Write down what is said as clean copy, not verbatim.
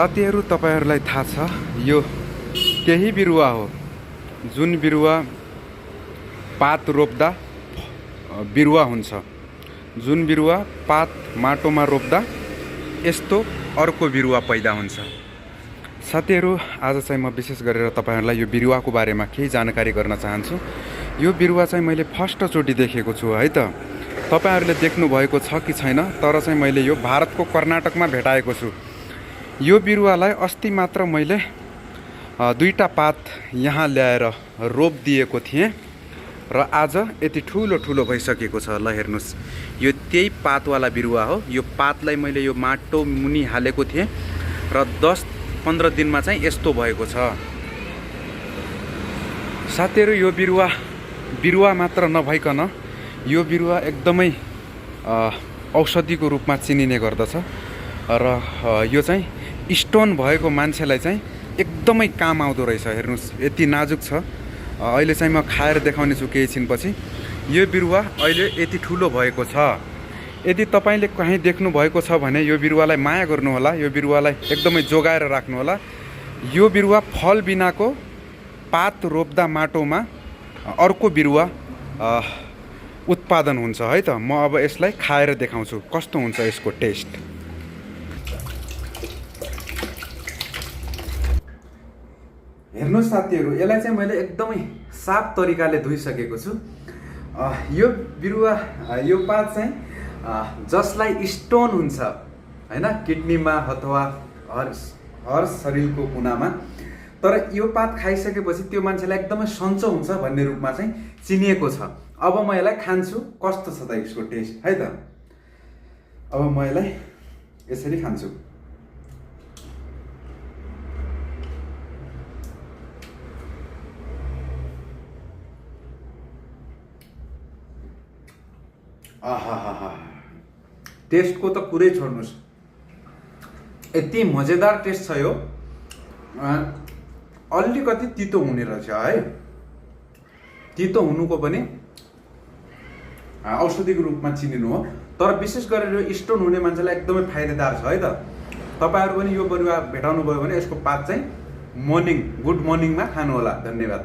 साथीहरू तपाईहरुलाई थाहा छ यो केही बिरुवा हो जुन बिरुवा पात रोप्दा बिरुवा हुन्छ, जुन बिरुवा पात माटोमा रोप्दा यस्तो अर्को बिरुवा पैदा हुन्छ। साथीहरू आज चाहिँ म विशेष गरेर तपाईहरुलाई यो बिरुवाको बारेमा केही जानकारी गर्न चाहन्छु। यो बिरुवा चाहिँ मैले फर्स्ट चोटि देखेको छु है त। तपाईहरुले देख्नु भएको छ कि छैन, तर चाहिँ मैले यो भारतको कर्नाटकमा भेटाएको छु। यो बिरुवालाई अस्ति मात्र मैले दुईटा पात यहाँ ल्याएर रोप दिएको थिएँ र आज यति ठुलो ठुलो भइसकेको छ। ल हेर्नुस्, यो त्यही पातवाला बिरुवा हो। यो पातलाई मैले यो माटो मुनि हालेको थिएँ र 10-15 दिनमा चाहिँ यस्तो भएको छ। साथीहरू यो बिरुवा मात्र नभइकन यो बिरुवा एकदमै औषधिको रूपमा चिनिने गर्दछ र यो चाहिँ स्टोन भएको मान्छेलाई चाहिँ एकदमै काम आउँदो रहेछ। हेर्नुस् यति नाजुक छ। अहिले चाहिँ म खाएर देखाउने छु केही छिनपछि। यो बिरुवा अहिले यति ठुलो भएको छ। यदि तपाईले कहीँ देख्नु भएको छ भने यो बिरुवालाई माया गर्नुहोला, यो बिरुवालाई एकदमै जोगाएर राख्नुहोला। यो बिरुवा फल बिनाको पात रोप्दा माटोमा अर्को बिरुवा उत्पादन हुन्छ है त। म अब यसलाई खाएर देखाउँछु कस्तो हुन्छ यसको टेस्ट। हेर्नुहोस् साथीहरू, यसलाई चाहिँ मैले एकदमै साफ तरिकाले धोइसकेको छु। यो बिरुवा यो पात चाहिँ जसलाई स्टोन हुन्छ हैन, किडनीमा अथवा हर शरीरको कुनामा, तर यो पात खाइसकेपछि त्यो मान्छेलाई एकदमै सन्चो हुन्छ भन्ने रूपमा चाहिँ चिनिएको छ। अब म यसलाई खान्छु, कस्तो छ त यसको टेस्ट है त। अब म यसलाई यसरी खान्छु। आहा, टेस्टको त कुरै छोड्नुस्, यति मजेदार टेस्ट छ यो। अलिकति तितो हुने रहेछ है। तितो हुनुको पनि औषधिको रूपमा चिनिनु हो, तर विशेष गरेर यो स्टोन हुने मान्छेलाई एकदमै फाइदादार छ है त। तपाईहरु पनि यो बिरुवा भेटाउनु भयो भने यसको पात चाहिँ गुड मर्निङमा खानु होला। धन्यवाद।